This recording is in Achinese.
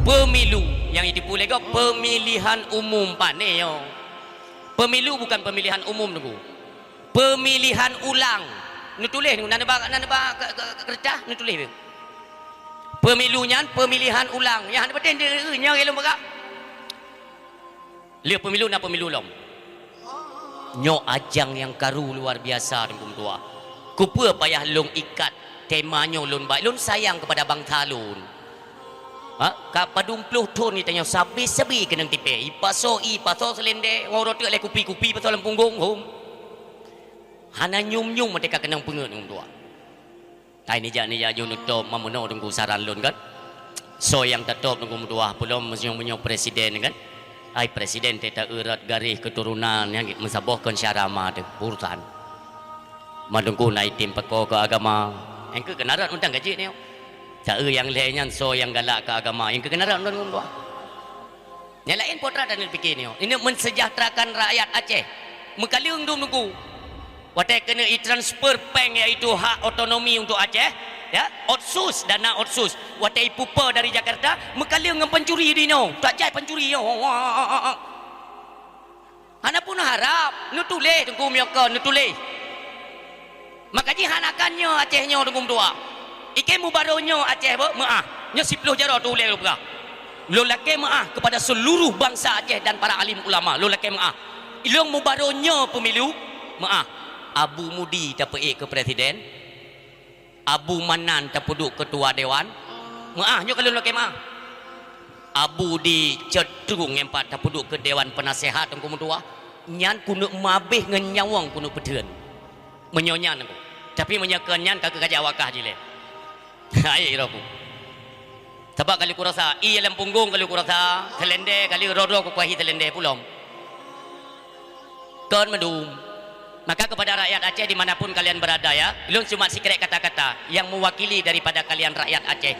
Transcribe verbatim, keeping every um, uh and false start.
Pemilu nyang jiteupeue lé gob pemilihan umum, pane nyoe. Pemilu bukan pemilihan umum, Teungku. Pemilihan ulang. Neutuléh, na neuba, na neuba ke, ke, ke, keureutah, neutuléh beuh. Pemilu nyan pemilihan ulang. Nyang hana patéh nyoe lôn peugah. Lheueh pemilu na pemilu lom. Nyoe ajang nyang karu luar biasa, Teungku meutuah. Keupeue payah lôn ikat tema nyoe lôn ba-, lôn sayang kepada bansa lôn. Ha? Ka padum ploh thon geutanyoe sabe-sabe keunong tipèe. Ipasoe, ipasoe seulendé, ngon uroe teuk lé kupi-kupi pasoe lam punggong, hom. Hana nyum-nyum watèe ka keunong peungeuet, Teungku meutuah. Hai nijak-nijak jeuet neutôb, mameunoe Teungku saran lôn kan. Soe nyang tatôb Teungku meutuah, peulom meunyoe-meunyoe presiden kan. Hai presiden teuh ta-eu rot garéh keuturonan nyang meusaboh kon syara ma teuh urusan. Ma Teungku na item pako keu agama. Nyang keu keunarat mantong gaji nyoe. Ta-eu nyang lhèe nyan soe nyang galak keu agama, nyang keu keunarat mantong Teungku meutuah. Nyang laén potra dan pike nyoe, ini mensejahterakan rakyat Aceh. Meukaleueng dum Teungku. Watèe keuneuk itransfer péng, yaitu hak otonomi untuk Aceh, ya, otsus, dana otsus. Watèe ipupo dari Jakarta, meukaleueng ngon pancuri di nyoe. Tak jai pancuri nyoe. Hana pun harab, neutuléh Teungku meunyoe kon, neutuléh. Maka jih hana kan nyoe Aceh nyoe Teungku meutuah. Ikém mubaro nyoe Aceh beuh meu'ah. Nyoe siploh jaroe teuh ulèe lôn peugah. Lôn lakèe meu'ah kepada seluruh bangsa Aceh dan para alim ulama. Lôn lakèe meu'ah. Ilôn mubaro nyoe pemilu meu'ah. Abu Mudi tapeuék keu presiden. Abu Manan tapeuduek ketua dewan. Meu'ah nyoe ka lôn lakèe meu'ah. Abu di Cot Trueng nyan pat tapeuduek keu dewan penasehat Teungku meutuah. Nyan keuneuk meuabéh ngon nyawöng keuneuk peutheun. Meunyoe nyan Teungku. Tapi meunyoe kon nyan ka keu kajak wakah jih lé. Hai, Teungku. Sabab ka lheueh kurasa, ié lam punggong ka lheueh kurasa, seulendé ka lheueh, roh-roh kukuahi seulendé pulom. Kon meudum. Maka kepada rakyat Aceh di mana pun kalian berada ya, lôn cuma sikrek kata-kata yang mewakili daripada kalian rakyat Aceh.